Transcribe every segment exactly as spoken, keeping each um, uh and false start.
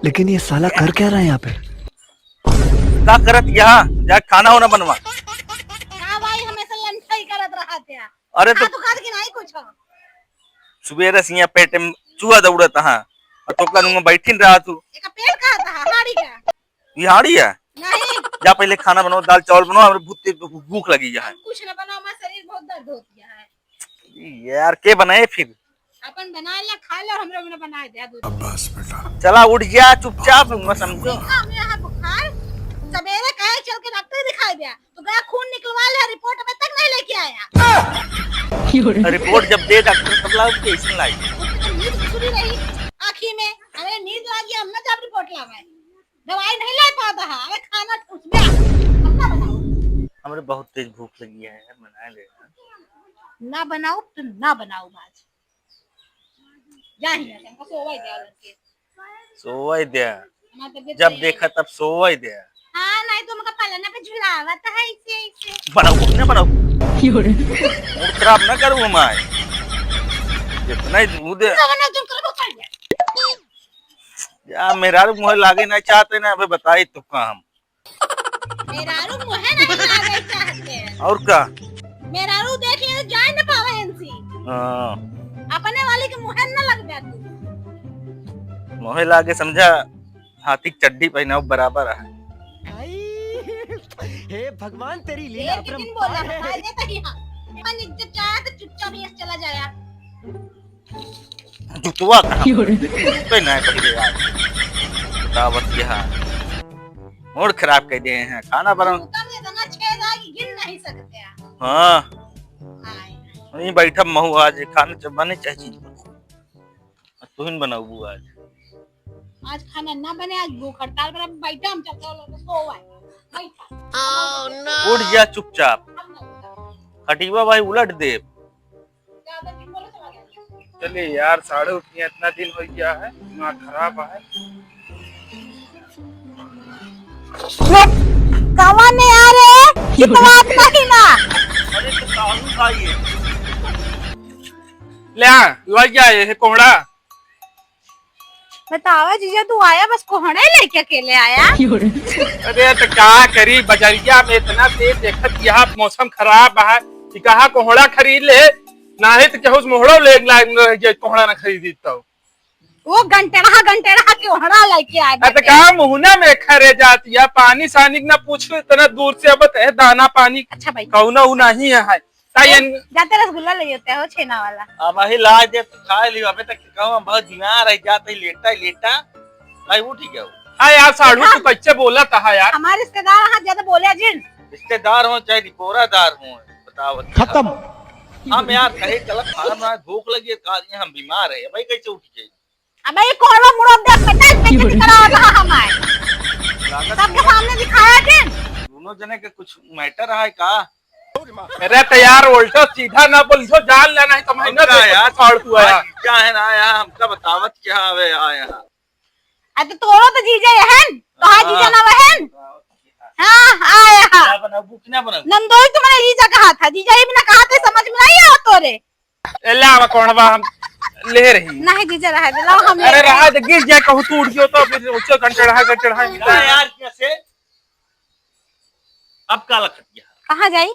लेकिन ये साला कर क्या रहा है यहाँ पे? का करत यहाँ? जा खाना होना बनवा। का भाई, हमेशा लंठई करत रहत है। अरे तो खा तो खात कि नहीं कुछ हो? सुबेरे से यहाँ पेट में चूहा दौड़त हा, और तोका नुआ बैठिन रहा तू। एका पेट कहा था, हाड़ी का? ये हाड़ी है? नहीं। जा पहले खाना बनाओ, दाल चावल बनाओ, हमें बहुत तेज भूख लगी है। हम कुछ ना बनाओ, हमारा शरीर बहुत दर्द होती है। यार, के बनाए फिर? अपन बना ले, खा ले, और हमरा बिना बनाए दे दूध। शाबाश बेटा। चला उठ जा चुपचाप, मैं समझो। देखा, हमें यहाँ बुखार, सवेरे कहे चल के डॉक्टर दिखाई दिया, तो गया खून निकलवा ले, रिपोर्ट अबे तक नहीं लेके आया। रिपोर्ट जब दे डॉक्टर तब लाओ, कैसे लाई? उसकी तो नींद घुसरी रही आँखी में, अरे नींद आ गया, हम ना जब रिपोर्ट लावे, दवाई नहीं ला पाता है, अरे खाना उसमें हम ना बनाओ। हमरे बहुत तेज भूख लगी है यार, बना ले। ना बनाओ तो ना बनाओ आज। जा हियाँ से, हमका सोवै दे लड़के। सोवै दे। हमार तबीयत जब नहीं देखा है। तब सोवै दे। हाँ, नहीं तो हमका पलना पे झुलावत है ऐसे, ऐसे। बनाओ, कुछ ना बनाओ। क्यों रे? मूड खराब ना करू हमारे। जितना ही दूध है। तो ना तुम करो कर ले। या मेहरारू मुँह लागे नहीं चाहते ना, अबे बताई तो काम। मेहरारू मुँहे नहीं लागे चाहते हैं। और का? मेहरारू देख ले, जाए न पावे इनसे। हाँ। अपने वाली के मुँहे न लग जा तू। मुँहे लागे समझा, हाथी की चड्डी पहनाओ बराबर है। आई, हे भगवान, तेरी लीला ढेर के दिन बोला, अपरंपार है। बता देता ही हाँ। अपन इज्जत चाहे तो चुपचाप यहाँ से चला जाया। जुतवा कहाँ? क्यों रे? जुतवे ना पहले यार। बतावत यहाँ। मूड खराब कर दे हैं, खाना बनाओ। जूता में इतना छेद है कि गिन नहीं सकते हैं। हाँ। आए। वहीं बैठा महू आज खाना जब बने चाहे चीज बने। आज तू ही बनाऊ आज। आज खाना ना बने, आज भूख हड़ताल पर हम बैठा, हम चलते लोग सो आए। बैठा। उठ जा चुपचाप। हम ना उठा। खटिया भाई उलट दे। चलिए यार, साढ़ू उठिया, इतना दिन हो गया है, दिमाग खराब है। कौन है यार ये? कितना आदमी ही ना। अरे तो साढ़ू भाई है। ले आ, लग गया ये है कोहड़ा। बतावा जीजा, तू आया बस कोहड़े लेके अकेले आया? अरे तो का करी, बजरिया में इतना तेज देखत यहाँ मौसम खराब है कि कहा कोहड़ा खरीद ले, नाही तो केहू से मोहड़ो ले लाग न रह जाए, कोहड़ा ना खरीदी तो। वो गंटेड़ा गंटेड़ा कोहड़ा लेके आ अरे तो गए। का मुहना में खरे जाती है, पानी सानी के ना पूछ, इतना दूर से अब है दाना पानी अच्छा भाई। कौनो उ नहीं है। ताई ए, अन- जाते रसगुल्ला ले लेते हो छेना वाला। अब वही ला दे तो खा लियो। अबे तक कहूँ हम बहुत बीमार है, जाते ही लेटा ही लेटा। भाई उठ गया वो। हाँ यार साढ़ू, हाँ। तू कैसे बोला था यार? हमारे रिश्तेदार हाँ ज्यादा बोले जिन। रिश्तेदार हो चाहे रिपोरादार हो, बताओ। खत्म। हम यार कहीं गलत खाना बनाए, भूख लगी है, खा लिए, हम बीमार है भाई, कैसे उठ गए? अबे ये कोहड़ा मुड़ो दे, पता है, बेइज्जती करावत रहा हमारे। लागत सबके है। सामने दिखाया जिन। दोनों जने के कुछ मैटर है का? अरे तो यार, उल्टा सीधा ना बोल, जो जान लेना है, तो हम मेहनत का से यार, फाड़ हुआ है। क्या है ना यार, हमका बतावत क्या हवे यार यहाँ? अरे तो तोरो तो जीजा है न, तो हाँ हाँ। जीजा ना बहन। हाँ, आया हाँ। क्या बनाबू कि ना बनाबू? नंदोई तुम्हारे जीजा कहा था, जीजा ये भी ना कहा था, समझ में नहीं आवा तोरे। ए, ले आवा कोहड़वा हम ले रही। नहीं जीजा रहा दे, लाओ हम ले अरे रहे हैं। रहा दे, गिर जाए कहूँ टूट गयो तो फिर उसे गंटड़ा गंटड़ा मिला। यार कैसे? अब का लखत गया? कहाँ जाई?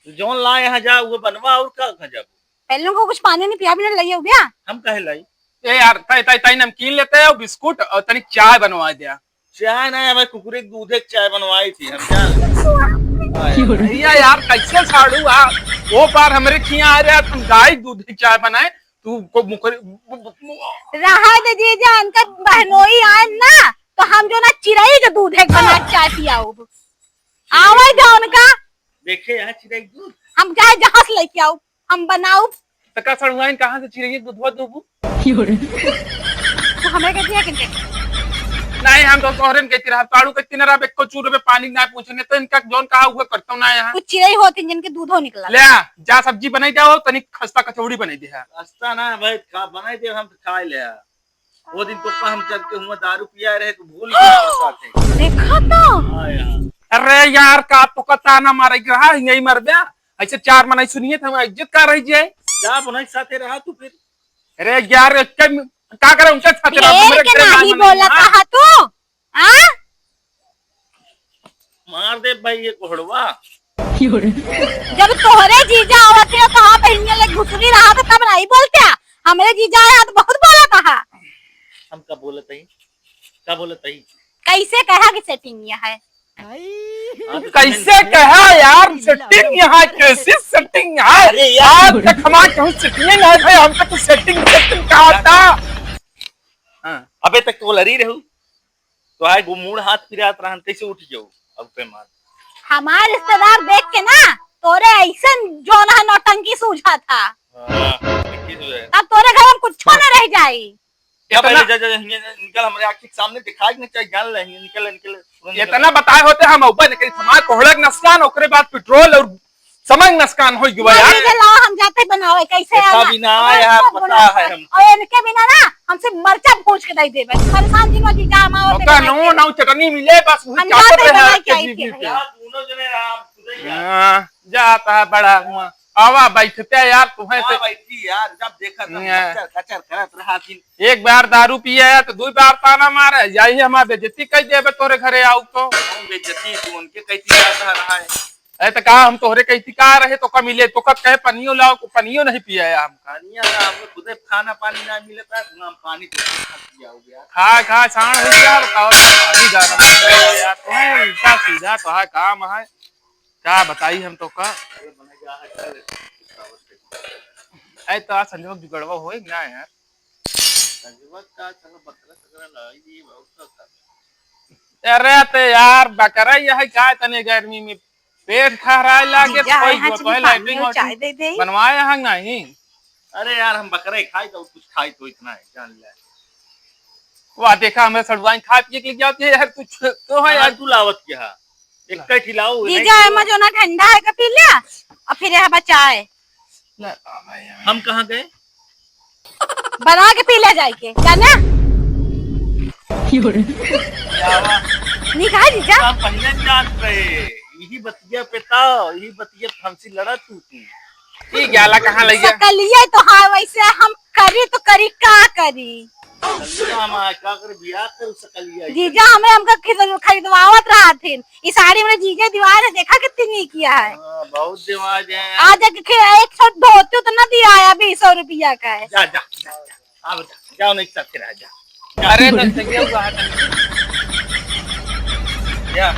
तो जौन ला यहाँ जा, वो बनवा, और का, कहाँ जाबो? पहले उनको कुछ पानी नहीं पिया, बिना लइए उबिया। हम कहे लाई? ए यार, ताई, ताई, ताई नमकीन लेते हैं और बिस्कुट और तनिक चाय बनवा दिया। चाय ना, हमें कुकुरे के दूधे के चाय बनवाई थी हम, क्या? भैया यार, कैसे साड़ू आ? वो बार हमरे खिया आ रहा, तुम गाय दूधे के चाय बनाए, तू को मुखर-, रहा दे जीजा, इनका बहनोई आए ना, तो हम जो ना चिरई के दूधे के बना के चाय पियाऊब। आवे दे उनका। देखे यहाँ चिरई दूध। हम चाहे जहाँ से लेके आऊब, हम बनाऊब। तो का सड़ुआइन कहाँ से चिरई दूधवा दूबू? तो हमें के दिया किनके? नहीं, हम तो तोहरन के तिरहा ताड़ू के तिनरा पे को चूर पे पानी ना पूछने, तो इनका जौन कहा हुआ करता हूँ ना यहाँ। कुछ चिरई होती जिनके दूधो निकला। ले आ, जा सब्जी बनाई जाओ, तनिक खस्ता कचौड़ी बनाई दे है। खस्ता ना भाई, खा, बनाई दे, हम तो खा ले। वो दिन तो हम चल के हुआ दारू पिया रहे, तो भूल गया साथे। देखा तो। हाँ यार। अरे यार, का तो का ताना मारे के रहा, यही मर गया। ऐसे चार मनाई सुनिए, तो हम इज्जत का रही जाए। जा बनाई साथे रहा तू फिर। अरे यार, एक का करे उनके साथे रात ढेर हमरे के घरे ना नाही आए बोला मने, हाँ? कहा तू, हाँ? मार दे भाई ये कोहड़वा। जब तोहरे जीजा आवत है तो आप हिंगे ले घुसरी रहा था तब नहीं बोलते, हमरे जीजा आया तो बहुत बोला कहा। हम का बोलत हई? का बोलत हई? कैसे कहा कि सेटिंग यहाँ है? हाँ, तो कैसे कहा यार, सेटिंग यहाँ कैसी सेटिंग है? अरे यार। आज तक हमारे कहूँ सेटिंग नहीं है, हमका तो सेटिंग, सेटिंग कहा था। हाँ। अबे तक तो लड़ी रहू, तो आए गो मूड़ हाथ फिरात रहन, कैसे उठ जाऊ? अब पे मार। हमार रिश्तेदार देख के ना, तोरे ऐसन जोन है नौटंकी सूझा था। हाँ, नौटंकी सूझा है। तब तोरे घर में कुछ ना रह जाई। जा भाई, इतना जा, जा, जा, हिंगे निकल, हमरे आँखी के सामने दिखाई के नहीं चाहिए, जान ले, हिंगे निकल, निकल, तुरंत निकल। इतना बताए होते हम ऊपर निकल, हमार कोहड़ा के नसकान, ओकरे बाद पेट्रोल और समय नसकान हो गया यार। ये लाओ, हम जाते बनावे, कैसे इतना आवा? भी ना हमारे यार, सब पता गुना है है। हमको। और इनके बिना ना, हमसे मरचा भूज के दे देबे। परेशान जिन हो जीजा, हम आवत ओका बनाए नौ, के। नौ चटनी मिले, बस वही हम चाटत जाते रहे बनाए के के आई जीभ के के। भैया। यार, दोनों जने यार, सुधर गया। हाँ, जाता है बड़ा हुआ। आवा बैठते यार, तुम्हें हाँ से बैठी यार, जब देखा तब हाँ। कचर, कचर करत रहा दिन। एक बार दारू पिए है तो दो बार ताना मारे, यही हमार बेइज्जती कर देबे तोरे घरे आऊ तो। कौन बेइज्जती? तू उनके कहती जाता रहा है। अरे तो का हम तोहरे कहती का रहे तो का मिले, तो कब कहे पनियो लाओ, को पनियो नहीं पिया है हम। पनिया ना, हमको खुदे खाना पानी ना मिले था, तो हम पानी तो खा पिया हो गया। खा, खा, साण हो गया, बताओ, पानी जाना पड़ गया यार, तुम्हें उल्टा सीधा तो है काम है। का बताई हम तो का? ए, तो आज संजोग बिगड़वा होए ना यार। संजोग का चलो बकरा सकरा लाई दी, बहुत सा था। अरे ते यार, बकरा यह का तने गर्मी में पेट खहराए लागे, जीजा, तो कोई यहाँ जो चली पहले पानी लैट्रिन और चाय दे दे। बनवाए हैं नहीं। अरे यार, हम बकरा ही खाई तो कुछ खाई तो इतना है, जान ले। वाह, देखा, हमें सड़ुआइन खा पिए के लिए जाती है यार, तू छ-, तो है यार। तू लावत क्या है? एक कट हिलाओ, जीजा, नहीं एमा जो ना ठंडा है का पी लिया, और फिर यह बचाए। ले, आ भाई, आ भाई। हम कहाँ गए? बना के पी ले जाए के, जाना? निकाल जीजा। हम पहले जान रहे, यही बतिया पे था, यही बतिया पे हमसे लड़ा तू, तू। ये ग्याला कहाँ लग गया? सकलिया तो हाँ, वैसे हम करी तो करी, का करी? सकलिया हम आज का करे, बियाह कर सकलिया। जीजा, हमें हमका खरीद-, खरीदवावत रहथिन। ई साड़ी मेरे जीजा दिवार है, देखा कितनी नीक है। हाँ, बहुत दिमाग है। आज एक खे-, एक छोट धोती उतना दिया है, बीस सौ रुपया का है। जा, जा, जा, जा। अब जा, जाओ नहीं, सब रह जा। जा। अरे, तो सही हुआ है। जा,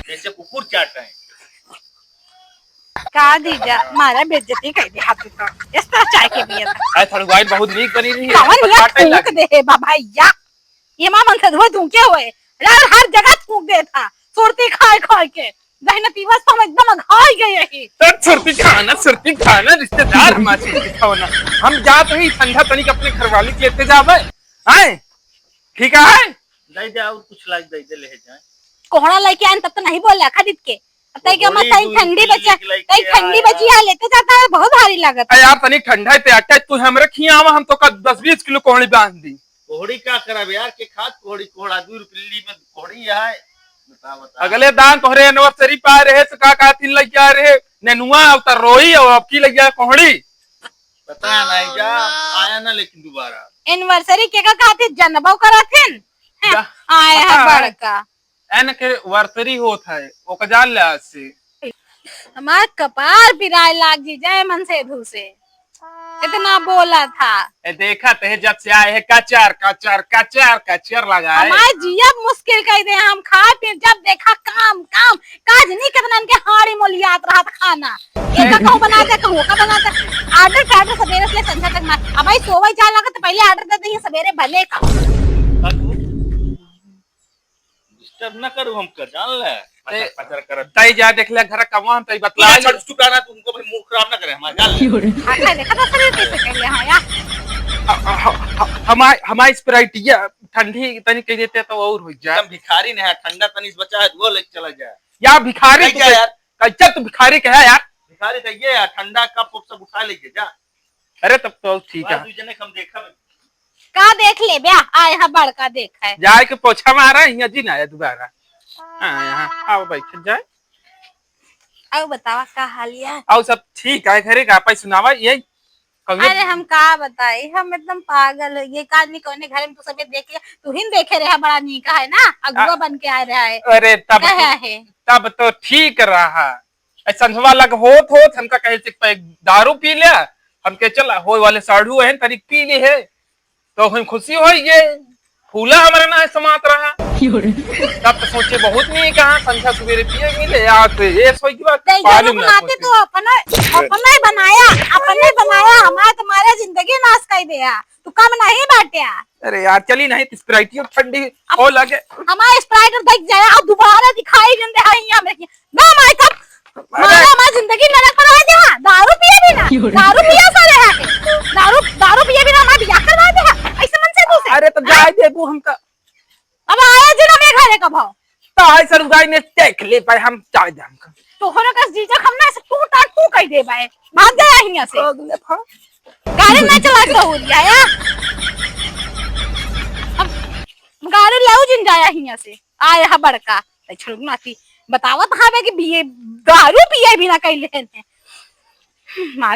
जैसे कुकुर चाट रहे हैं। का जीजा, मारा बेइज्जती कर दे हाथ तो। इस तरह चाय के पिए था। अरे, थोड़ी वाइन बहुत नीक बनी रही है। कवन तो या चाटे थूक लागे। दे है बाबा या। ये माँ मन से धुए थूके हुए। यार, हर जगह थूक दे था। सुरती खाए खाए के। जहने पीवस तो हम एकदम अघाई गए ही। तो सुरती खाना, सुरती खाना, रिश्तेदार हमारे सुरती खाना। हम जात ही ठंडा तनिक अपने घरवाली के लेते जाबे। आए? ठीक है? दे दे, और कुछ लाग दे दे, ले जाए। कोहड़ा लेके आए तब तो नहीं बोल रहा खरीद के। अब तई के कोहड़ी मत तई दूध ठंडी पी बचा, के लेके तई ठंडी आया। बची है, लेते जाता है, बहुत भारी लागत है। यार, तनी ठंडा है, ते अट्ठा तू हमरे खिया आवा, हम तो का दस बीस किलो कोहड़ी बांध दी। कोहड़ी का करब यार, के खात कोहड़ी, कोहड़ा दू रुपये ली में कोहड़ी है। बता, बता। अगले दान तोहरे एनिवर्सरी पे आए रहे, तो का, का थिन लइके आए रहे? नेनुआ, अब त रोई, और अब की लइके आए कोहड़ी? पता नहीं जा, आया ना लेकिन दोबारा। एनिवर्सरी के का खातिर जनबो करत हन? हैं, जा, आए पता हैं है। बड़का। एन के वर्सरी होत है, ओका जान ले आज से। हमार कपार पिराए लाग जी, जय मन से धू से। इतना बोला था। ए, देखा ते जब से आए है, कचर, कचर, कचर, कचर लगा है। हमार जियब मुश्किल कर दे, हम खाए पी जब देखा काम, काम, काज नहीं कितना इनके हाड़ी मोलियात रहा था खाना। एक कहूँ बना दे, कहूँ का बना दे। Order पे order सवेरे से संझा तक मार। अब भाई सोवे जाए लगा तो पहले order दे दे, सवेरे बने का। Disturb ना करू हमका, जान ले। पचर, ए, पचर करत। तई जा देख ले घर कमवा हम तई बतला तू ले। छोड़, चुप रहना, तू उनको भाई मूड खराब ना करे हमारा, जान ले। अच्छा, देखा था सर, कैसे कहले हाँ यार। ह-, ह-, ह-, हमार, हमार Sprite या ठंडी तनी कह देते तो और हो जाए। एकदम भिखारी नहीं है, ठंडा तनी से बचा है, वो लेके चला जाए। या भिखारी नहीं तू जा के-, यार। कैसे तू भिखारी कहे यार? भिखारी तो ये है, ठंडा कप उप सब उठा लेके जा। अरे तब तो ठीक है। तू जने हम देखा। का देख ले बे, आए हा बड़का देख है। जाए के पोछा मारा, यहाँ जी ना आया दोबारा। हाँ, यहाँ, आओ बैठ जाए। आओ बतावा का हाल या? आओ सब ठीक है, घरे का पाई सुनावा, यही। कभी अरे हम का बताई, हम एकदम पागल हो गए। का नहीं कौने घर में तू सबे देख लिया, तू ही देखे रहा बड़ा नीक है ना, अगुआ आ, बन के आए रहा है। अरे तब कहे तो, है। तब तो ठीक रहा। ऐ संझवा लग होत होत हमका कहे से पे दारू पी लिया, हमके चला होए वाले साढ़ू है तनिक पी ली है, तो हम खुशी हो ये फूला हमारे ना समात रहा। तब तो सोचे बहुत नहीं कहा संझा सुबेरे पिए मिले या तो ये सोई की बात दे, पानी जरूर ना बनाते सोचे। तो अपना, अपना ही बनाया, अपने बनाया, हमारे तुम्हारे जिंदगी नाश कर दिया। तू कम नहीं बाट्या। अरे यार, चली नहीं तो Sprite ठंडी हो लगे। हमारे Sprite देख जाए और दोबारा दिखाई जन दे, हाँ, यहाँ में ना माय कब अरे। मारा हमारी जिंदगी नरक बना दे, हाँ, दारू पिए भी ना, क्यों रे? दारू पिए सारे हैं, दारू, दारू पिए भी ना, हमारा बियाह करवा दे, हाँ, ऐसे मन से तू से। अरे तो जाए देबू हमका। अब आया जी ना मेरे घरे कब हो? तो आई सर उगाई ने देख ले भाई, हम जाए दे हमका। तोहरा का जीजा हम ना ऐसे टू टाट टू कह दे भाई, भाग जाए यहाँ से। अगले फा- गाड़ी ना चला सहूलिया है। अब गाड़ी लाऊ जिन जाया हियां से। आया है बड़का। ए, छोड़ ना थी। बतावत हवे कि बीए, दारू पिए भी ना कइले हैं। मारे